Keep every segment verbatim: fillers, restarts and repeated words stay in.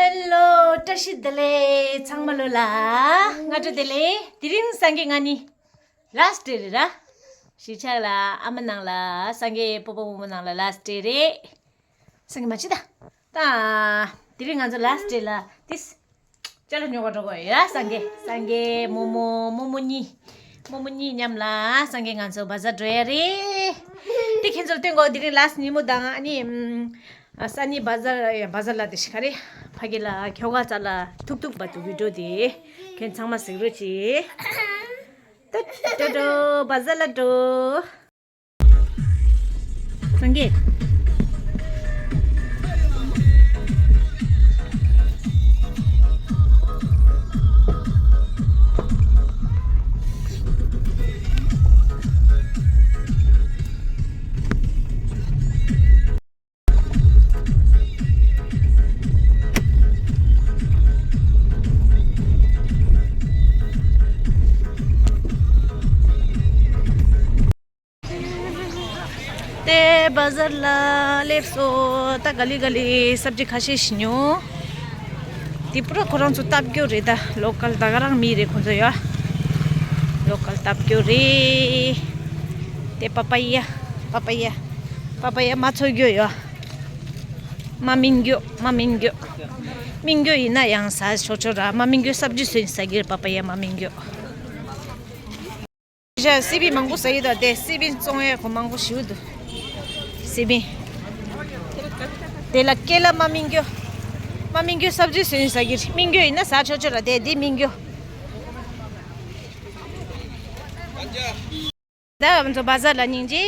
ཧེ་ལོ། བཀྲ་ཤིས་བདེ་ལེགས། ཚང་མ་ལོ་ལ་སྔ་དྲོ་བདེ་ལེགས། དེ་རིང་སངས་རྒྱས་ང་ནི་ལ་སྟེ་རེད་ར། གཞིས་ཆགས་ལ་ཨ་མ་ནང་ལ་སངས་རྒྱས་སྤོ་བོ་རྨོ་མོ་ནང་ལ་ལ་སྟེ་རེད། སངས་རྒྱས་མ་ཅི་ད། ད། དེ་རིང་ང་ཚོ་ལ་སྟེ་ལ་ཏིས། ཅ་ལག་ཉོ་ག་འགྲོ་གི་ཡོད་ཡ། སངས་རྒྱས། སངས་རྒྱས་རྨོ་མོ། རྨོ་མོ་གཉིས། རྨོ་མོ་གཉིས་མཉམ་ལ་སངས་རྒྱས་ང་ཚོ་བ་ཛར་འགྲོ་ཡ་རེད། དེ་ཁྱེད་ཚོར་སྟོན་གོ། དེ་རིང་ལ་སྟེ་ཉིན་མོ་དང་ཨ་ནི། ཨ། སང་ཉིན་བ་ཛར། ཡ། བ་ཛར་ལ་དེ་ཤི་ཁ་རེད། ཕ་གི་ལ་ཁྱོ་ག་ཙ་ལ་ཐུག་ཐུག་བ་དུ་བི་ཌིའོ་དེ་ཁྱེད་ཚང་མ་གཟིགས་རོགས་གྱིས། ད་ད་འགྲོ། བ་ཛར་ལ་འགྲོ། སངས་རྒྱས། དེ་བ་ཛར་ལ་སླེབས་སོང་། ད་ག་ལེ་ག་ལེ་སབ་ཇི་ཁ་ཤས་ཤིག་ཉོ། དེ་པུ་ར་ཁོ་རང་ཚོ་ལྟ་སྐྱོ་རེད། ད་ལོ་ཀལ་ད་ག་རང་མི་རེད་ཁོ་ཚོ་ཡ། ལོ་ཀལ་ལྟ་སྐྱོ་རེད། དེ་པ་པ་ཡ། པ་པ་ཡ། པ་པ་ཡ་མ་འཚོལ་རྒྱུ་ཡ། མ་སྨིན་རྒྱུ། མ་སྨིན་རྒྱུ། སྨིན་རྒྱུ་ཡིན་ན་ཡང་ཟ་ཆོག་ཆོག་ར། མ་སྨིན་རྒྱུ་སབ་ཇི་སོན་ཟ་གི་རེད། པ་པ་ཡ་མ་སྨིན་རྒྱུ། ཞག་སི་པིན་མང་པོ་ཟ་ཡི་ད། དེ་སི་པིན་བཙོང་ཡ་ཁོ་མང་པོ་ཞིག་འདུག་སི་པིན། དེ་ལ་ཀེ་ལ་མ་སྨིན་རྒྱུ། མ་སྨིན་རྒྱུ་སབ་ཇི་སོན་ཟ་གི་རེད། སྨིན་རྒྱུ་ཡིན་ན་ཟ་ཆོག་ཆོག་ར། དེ་དེ་སྨིན་རྒྱུ། ད་ང་ཚོ་བ་ཛར་ལ་སྙིང་རྗེ།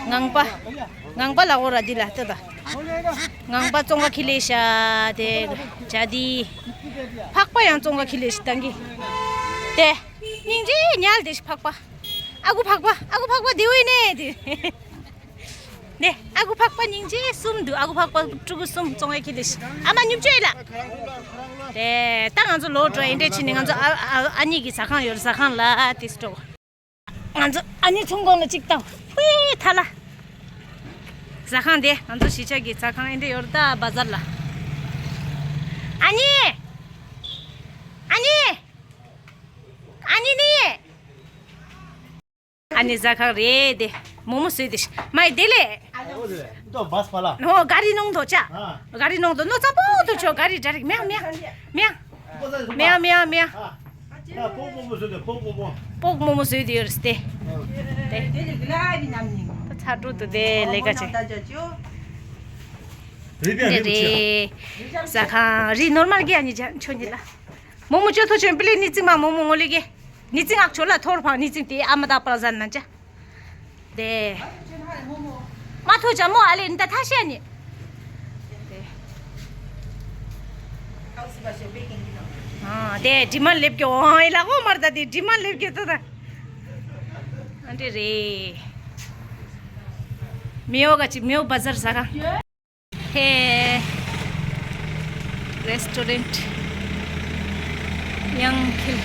ངང་པ། ངང་པ་ལ་འོ་ར་འདི་ལ་ལྟོས་དང་། ངང་པ་བཙོང་ག་ཁྱི་ལས་ཤ་དེ་བྱ་དི། ཕག་པ་ཡང་བཙོང་ག་ཁྱི་ལས་ཤ་བཏང་གི། དེ། སྙིང་རྗེ་ཉལ་དེ་ཕག་པ། ཨ་ཁུ་ཕག་པ། ཨ་ཁུ་ཕག་པ་དེ་འུ་ཡིན་ནས་དེ། ནས་ཨ་ཁུ་ཕག་པ་སྙིང་རྗེ་གསུམ་འདུག་ཨ་ཁུ་ཕག་པ་ཕྲུ་གུ་གསུམ་བཙོང་ཡ་ཁྱི་ལས་ཤ། ཨ་མ་ཉུབ་ཅོ་ཡིན་ལ། དེ་ད་ང་ཚོ་ལོག་འགྲོ་ཡིན་འདྲས་ཕྱིན་ནས་ང་ཚོ་ཨ་ཨ་ཨ་ནི་གི་ཟ་ཁང་ཡོད་རེད། ཟ་ཁང་ལ་དེ་སྤྲོ། ང་ཚོ་ཨ་ནི་ཚོང་ཁང་ལ་གཅིག་བལྟ། ཧུའི་ཐ་ལ། ཟ་ཁང་དེ་ང་ཚོ་གཞིས་ཆགས་ཀྱི་ཟ་ཁང་ཨེ་འདྲ་ཡོད་རེད། ད་བ་ཛར་ལ། ཨ་ནི། ཨ་ནི། ཨ་ནི་ནི། ཨ་ནི་ཟ་ཁང་རེད་དེ། མོག་མོག་བཟོས་དེ། མ་ཡི་དེ་ལས། ཨ་ནི་དེ་ལས། ནོ་ག་རི་ནང་དུ་ཆ། ག་རི་ནང་དུ་ནོ་ཙམ་པོ་དུ་ཆོ། ག་རི་འདྲ་རིག་མེ་མེ་མེ། མེའང་མེའང་མེའང་མེའང་། སྤོག་མོག་མོག་བཟོས་ཏེ་སྤོག་མོག་མོག་སྤོག་མོག་མོག་བཟོས་ཏེ་ཡོད་རེད་དེ། དེ་ཚ་དྲོད་དུ་དེ་ལས་ཀ་བྱེད། རེད་པས་རེད་པ་ཆེ། ཟ་ཁང་རི་ནོར་མལ་གི་ཨ་ནི་ཇ་ཆོ་ཉི་ལ། མོག་མོག་ཅོ་ཐོ་ཆོན་པི་ལེ་ནི་ཙིང་མ་མོག་མོག་ངོ་ལེ་གེ། ནི་ཙིང་ཨག་ཆོ་ལ་ཐོར་ཕང་ནི་ཙིང་དེ་ཨ་མ་དག་པ་ཟ་ན་ཅ། དེ། མ་ཐོ་ཅ་མོ་ཨ་ལེ་ནི་ད་ཐ་ཤ་ནི། དེ། ཨ་དེ་དྲི་མ་ལེབ་ཀྱོ་ཨང་ཨེ་ལ་འོ་མར་ད་དེ་དྲི་མ་ལེབ་ཀྱོ་ད་ད། ཨ་འདྲེ་རེད། མེའོ་ག་ཅི་མེའོ་བ་ཛར་ཟ་ག་ཧེ། རེས་ཊོ་རེན་ཊི། ཡང་ཁིལ།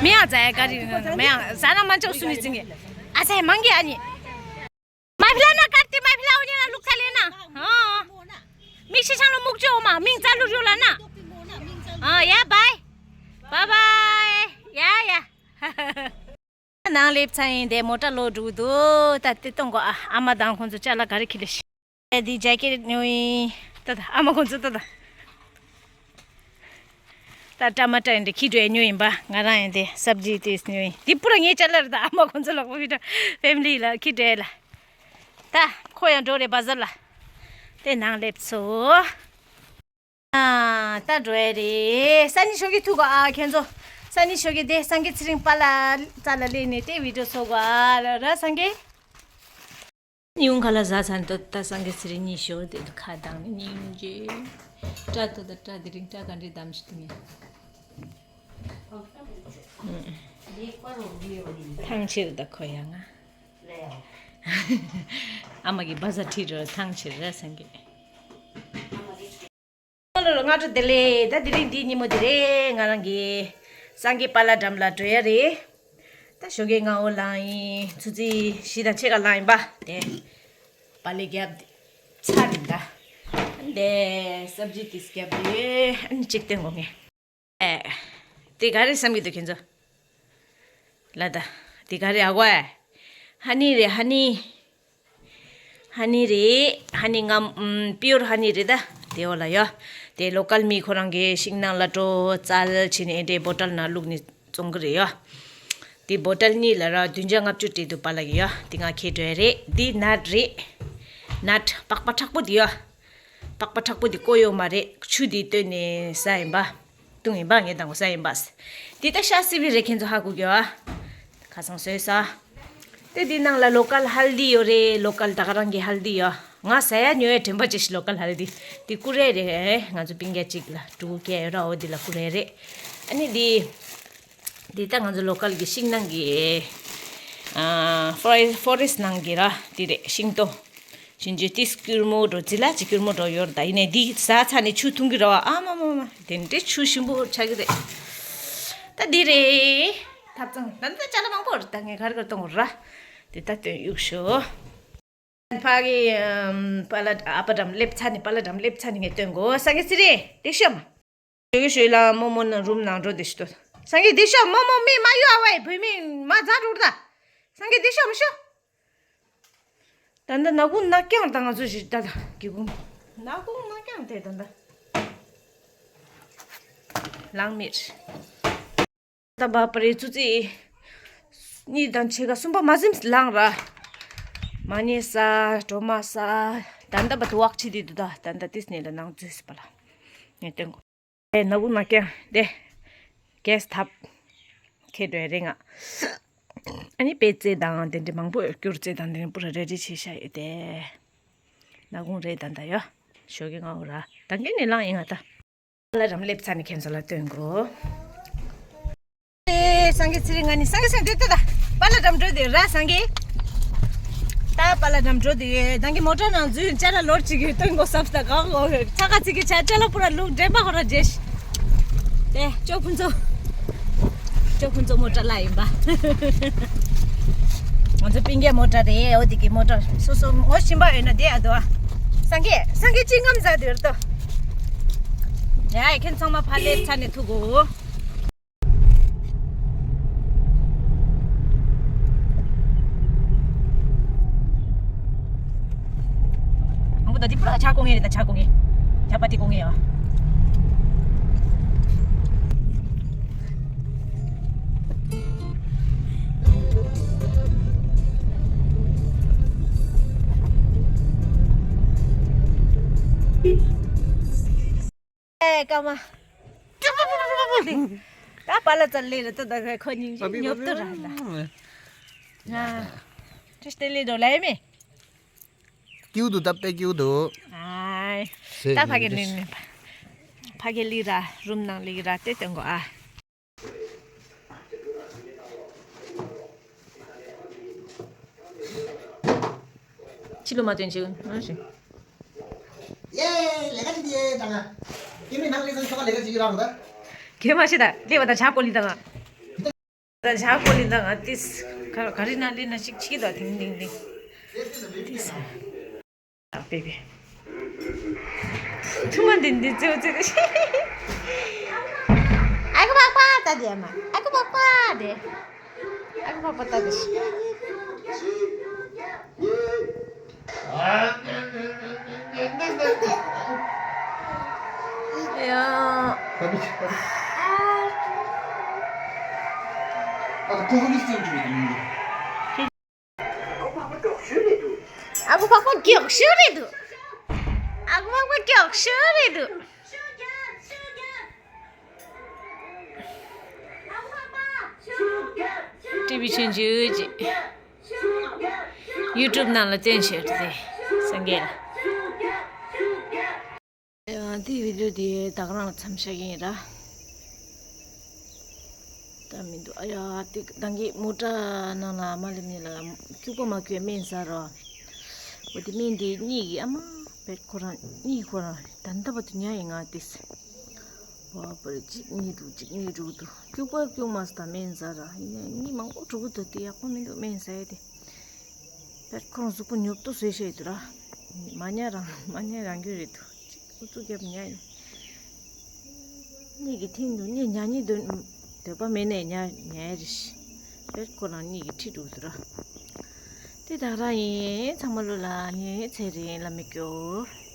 མི་ཡང་ཟ་ཡ་ག་རི་མི་ཡང་ཟ་ན་མ་འཇོག་སུ་ནི་ཙིང་གེ། ཨ་ཟ་ཡ་མང་གི་ཨ་ནི། མ་ཕི་ལ་ན་ཀར་ཏི་མ་ཕི་ལ་འོ་ནི་ན་ལུག་ཚ་ལེ་ན། ཨ། མིག་ཤི་ཆང་ལོ་མུག་ཅོ་མ་མིང་ཙ་ལུ་རུ་ལ་ན། ཨ་ཡ་བའི། བའི་བའི། ཡ་ཡ། ནང་སླེབས་ཚར་ཡིན་དེ་མོ་ཊ་ལོག་འགྲོ་གི་འདུག་ད་དེ་གཏོང་གོ་ཨ་ཨ་མ་དང་ཁོང་ཚོ་ཅ་ལག་ག་རེ་ཁྱེར་ལེ་ཤི། དེ་ཇེ་ཀེ་ཊི་ཉོ་ཡིན། ད་ད་ཨ་མ་ཁོང་ཚོ་ད་ད། ད་ཊ་མ་ཊ་ཡིན་དེ་ཁྱི་འགྲོ་ཡ་ཉོ་ཡིན་པ། ང་རང་ཡིན་དེ་སབ་ཇི་དེ་ཉོ་ཡིན། དེ་པུ་ར་ངའི་ཅ་ལག་རེད། ད་ཨ་མ་ཁོང་ཚོ་ལོག་པ་ཕི་ཊ་ཕེ་མི་ལི་ལ་ཁྱི་འགྲོ་ཡ་ལ། ད་ཁོ་ཡང་འགྲོ་རེད་བ་ཛར་ལ། དེ་ནང་སླེབས་སོ། ཨ། ད་འགྲོ་ཡ་རེད། སང་ཉིན་ཞོགས་ཀྱི་ཐུག་གོ་ཨ་ཁྱེད་ཚོ། སང་ཉིན་ཞོགས་ཀྱི་དེ་སངས་རྒྱས་ཚེ་རིང་པཱ་ལགས་རྩ་ལ་སླེབས་ནས་དེ་བི་ཌིའོ་བཟོ་གོ་ཨ་ར་ར་སངས་རྒྱས། ཉུང་ཁ་ལ་ཟ་ཚན་ཏོ་ད་སངས་རྒྱས་ཚེ་རིང་གཉིས་ཞོགས་དེ་ཁ་བཏང་ནས་སྙིང་རྗེ། སྐྲ་ཏོ་ད་སྐྲ་དེ་རིང་སྐྲ་ག་འདྲའི་བསྡམས་ཤིག་ཏུ་ངས། ཐང་ཆད་ད་ཁོ་ཡ་ང་། ཨ་མ་གི་བ་ཛར་ཁྲིད་འགྲོ་ཐང་ཆད་ར་སངས་རྒྱས། ལོ་ལོ་སྔ་དྲོ་བདེ་ལེགས། ད་དེ་རིང་འདི་ཉིན་མོ་དེ་རེད། ང་རང་གི་སངས་རྒྱས་པཱ་ལགས་འགྲམ་ལ་འགྲོ་ཡ་རེད། ད་ཞོགས་ཀས་སྔ་པོ་ལངས་ཡིན། ཆུ་ཚོད་བཞི་དང་ཕྱེད་ཀ་ལངས་ཡིན་པ། དེ་པ་ལི་བརྒྱབ་ཚར་ཡིན་ད། དེ་སབ་ཇི་དེ་བརྒྱབ་དེ་ཨ་ནི་གཅིག་སྟོན་དགོས་ངས། ཨེ། དེ་ག་རེ་བསམ་གྱི་འདུག་ཁྱེད་ཚོ། ལ་ད། དེ་ག་རེ་ཨ་གོ་ཨེ། ཧ་ནི་རེད་ཧ་ནི། ཧ་ནི་རེད། ཧ་ནི་ངམ་ཨམ་པིའུར་ཧ་ནི་རེད་ད། དེ་འོ་ལ་ཡོ། དེ་ལོ་ཀལ་མི་ཁོ་རང་གི་ཤིང་ནགས་ལ་སྤྲོ་བཙལ་བྱས་ནས་ཨེ་འདྲའི་བོ་ཊལ་ནང་བླུགས་ནས་བཙོང་གི་རེད་ཡོ། དེ་བོ་ཊལ་གཉིས་ལ་ར་བདུན་བརྒྱ་ལྔ་བཅུ་སྤྲད་འདུག་པ་ལ་གི་ཡོ། དེ་ང་ཁྱེར་འགྲོ་ཡ་རེད། དེ་ནཊ་རེད། ནཊ་པགས་པ་མཁྲེགས་པོ་དེ་ཡོ། པགས་པ་མཁྲེགས་པོ་དེ་བཀོག་ཡོད་མ་རེད། ཆུ་དེ་བཏོན་ནས་ཟ་ཡིན་པ། བཏུང་ཡིན་པ། ངས་དང་པོ་ཟ་ཡིན་པ། འདི་ད་ཤ་སི་བི་རེད། ཁྱེད་ཚོ་ཧ་གོ་གི་བ། ཁ་སང་བཟོས་ས། དེ་འདི་ནང་ལ་ལོ་ཀལ་ཧལ་དི་ཡོད་རེད། ལོ་ཀལ་ད་ག་རང་གི་ཧལ་དི་ཡོད། ང་ཟ་ཡ་ཉོ་ཡ་དྲན་པ་ཅི་ཞིག་ལོ་ཀལ་ཧལ་དི། འདི་ཀུ་རེ་རེད། ང་ཚོ་སྤུན་ཀྱག་གཅིག་ལ་ཕྲུ་གུ་སྐྱེ་ཡོད་ར། འོ་འདི་ལ་ཀུ་རེ་རེད། ཨ་ནི་འདི། འདི་ད་ང་ཚོ་ལོ་ཀལ་གི་ཤིང་ནང་གི། ཨ། ཕོ་རེ་ཕོ་རེ་སི་ནང་གི་ར་འདི་རེད། ཤིང་ཏོག་ཕྱིན་ཆད་ཏིས་སྐྱུར་མོ་འགྲོ་རྩི་ལ་ཅི་སྐྱུར་མོ་འགྲོ་ཡོད་རེད་ད། ཡིན་ནའི་འདི་ཟ་ཚ་ནས་ཆུ་འཐུང་གི་རེད་བ། ཨ་མ་མ་མ། དེ་འདྲའི་ཆུ་ཞིམ་པོ་ཆགས་ཀྱི་རེད། ད་འདི་རེད། ཐབ་ཚང་ད་ལྟ་ཅ་ལག་མང་པོ་རེད། ད་ངས་ག་རེ་ག་རེ་གཏོང་དགོས་ར། འདི་ད་སྟོན་གཡུག་ཞོ། ཕ་གི་ཨམ་པ་ལ་ཨ་ཕ་འགྲམ་སླེབས་ཚར་ནས། པ་ལ་འགྲམ་སླེབས་ཚར་ནས་ངས་སྟོན་གོ། སངས་རྒྱས་ཚེ་རིང་འདི་ཤོག་མ། ཞོ་གི་ཞོ་ལ་རྨོ་མོ་ན་རུམ་ནང་འགྲོ་དེ་ཤི་ཏོ། སངས་རྒྱས་འདི་ཤོག་རྨོ་མོ། མི་མ་གཡུག་ཨ་ཝའི་བུད་མེད་མ་ཛ་རུར་ད། སངས་རྒྱས་འདི་ཤོག་མི་ཤོག་ད་ལྟ་ནག་ཁུང་ནག་རྐྱང་དང་ང་ཚོ་ཞིག་ད་ལྟ་གི་གུང་། ནག་ཁུང་ནག་རྐྱང་དེ་ད་ལྟ་ལང་མེད། ད་བབ་པ་རེད། ཆུ་ཚོད་གཉིས་དང་ཕྱེད་ཀ་གསུམ་པ་མ་ཟིན་ལངས་ར། མ་ཎི་ས། གྲོ་མ་ས། ད་ལྟ་བ་དུ་བག་ཕྱི་དེ་དུ་ད། ད་ལྟ་ཏིས་ནས་ལ་ནང་འཛུལ་སི་པ་ལ་ངས་སྟོན་གོ། ཨེ་ན་བུ་ན་ཀྱང་དེ་གེས་ཐབ་ཁེ་འགྲོ་རེ་ང་། ཨ་ནི་པེ་ཙེ་དང་དེ་འདྲ་མང་པོ་སྐྱུར་ཙེ་དང་དེ་འདྲ་པུ་ར་རེ་རེ་བྱས་བཞག་ཡོད་དེ། ནག་ཁུང་རེད་ད་ད་ཡོ། ཞོགས་ཀས་སྔ་པོ་ར། ད་གིན་ནས་ལངས་ཡིན་ང་ད། པ་ལ་འགྲམ་སླེབས་ཚར་ནས་ཁྱེད་ཚོ་ལ་སྟོན་གོ། ཨེ་སངས་རྒྱས་ཚེ་རིང་ང་ནི་སངས་རྒྱས་སངས་རྒྱས་ད་ད་པ་ལ་འགྲམ་འགྲོ་དེ་ར་སངས་རྒྱས། ད་པ་ལ་འགྲམ་འགྲོ་དེ་ད་གིན་མོ་ཊ་ནང་འཛུལ་ཅ་ལག་ལོར་ཅིག་གི་སྟོན་གོ་བསམ་སྟ་གང་གོ་ཚ་ཁ་ཚིག་གི་ཆ་ཅ་ལག་པུ་ར་ལུག་འདྲེན་པ་ཧོ་ར་རྗེས། དེ་ཅོ་ཕུན་ཚོ། ཅོ་ཕུན་ཚོ་མོ་ཊ་ལ་ཡིན་པ། ང་ཚོ་སྤུན་ཀྱག་མོ་ཊ་རེད། འོ་དེ་གི་མོ་ཊ་སོ་སོ་ངོ་ཤེས་པ་ཡོད་ན་དེ་ཨ་དོ། སངས་རྒྱས་སངས་རྒྱས་ཅི་ངམ་ཟ་དེ་ར་ཏོ། ཡ་ཁྱེད་ཚང་མ་ཕར་སླེབས་ཚར་ནས་ཐུག་གོ། ཨང་པོ་ད་འདི་པུ་ར་ཆ་ཀོ་ངེ་རེད། ད་ཆ་ཀོ་ངེ་ཆ་པ་ཏི་ཀོ་ངེ་ཡ། ཨེ་ཀ་མ། ད་པ་ལ་ཙལ་ལེ་རེད་ད། ད་ཁོ་སྙིང་རྗེ་ཉོབ་ཏོ་ར་ད། ཨ། ཏྲིས་ཏེ་ལེ་འགྲོ་ལེ་མེ། ཀིའུ་དུ་ད་པེ་ཀིའུ་དུ། ཨའི། ད་ཕ་གི་ནི་ནི། ཕ་གི་ལི་ར་རུམ་ནང་ལི་ར་ཏེ་ཏེ་གོ་ཨ། ཕྱི་ལོ་མ་སྟོན་ཅིག་ཨ་ཞིག་ཡེ་ལས་ཀ་ཅིག་ཡེ་དང་། ཀེ་མི་ནང་ལས་སང་ཆོ་ག་ལས་ཀ་ཅིག་རང་ད། གེ་མ་ཤི་ད་ལེ་བ་ད་ཇ་ཀོ་ལི་དང་། ད་ཇ་ཀོ་ལི་དང་ཏིས་ག་རི་ན་ལི་ན་ཅིག་ཅིག་ད་དིང་དིང་དིང་། ཏིས། ཨ་པེ་པེ། ཐུ་མ་འདི་འདི་ཙེའུ་ཙེའུ་ཤི། ཨ་ཁུ་པག་པ་ད་དེ་མ། ཨ་ཁུ་པག་པ་དེ། ཨ་ཁུ་པག་པ་ད་དེ་ཤི། ཡ། ཨ་ཁུ་པག་པ་མགྱོགས་ཤོས་རེད་འདུག་ཨ་ཁུ་པག་པ་མགྱོགས་ཤོས་རེད་འདུག་ཊི་ཝི་ཆུང་ཆུང་ཅིག་ཡུ་ཊུབ་ནང་ལ་བཏོན་བཞག་རེད་དེ། སངས་རྒྱས་ལ། ཨ། དེའི་བི་ཌིའོ་དེ་ད་ག་རང་ལ་མཚམས་བཞག་གི་ཡིན་ར། ད་མི་འདུག་ཨ་ཡ། དེ་ད་གིན་མོ་ཊ་ནང་ལ་མ་སླེབས་ནས་ལ་སྐྱུག་པ་མ་སྐྱུག་སྨན་ཟ་རོ། འོ་དེ་སྨན་དེ་གཉིད་ཀྱི་ཨ་མ་བེད་ཁོ་རང་གཉིད་ཁོ་རང་ད་ལྟ་བར་དུ་ཉལ་ཡིན་ང་དེ། བ་པར་གཅིག་གཉིས་འདུག་གཅིག་གཉིས་དྲུག་འདུག་སྐྱུག་པ་སྐྱུག་མ་སོང་། ད་སྨན་ཟ་ར་ཡིན་ནའི་གཉིད་མང་པོ་འགྲོ་གི་འདུག་དེ་ཡག་པོ་མི་འདུག་སྨན་ཟ་ཡ་དེ། དཔེར་ཁོ་རང་གཟུགས་པོ་ཉོབ་ཏོ་བཟོས་བཞག་ཡོད་དུ་ར། མ་ཉལ་རང་མ་ཉལ་རང་རྒྱུ་རེད་འདུག་གཅིག་ཨུ་ཚུགས་རྒྱབ་ཉལ་ཡིན། གཉིད་ཀྱི་ཐིང་འདུག་གཉིད་ཉལ་གཉིད་འདོད་འདོད་པ་མེད་ནས་ཉལ་ཉལ་རེད་ཤི། དཔེར་ཁོ་རང་གཉིད་ཀྱི་ཁྲིད་འགྲོ་གི་འདུག་ར། དེ་དག་རང་ཡིན། ཚང་མ་ལོ་ལ་ཉེ་ཚེ་རིང་ལ་མི་སྐྱོ།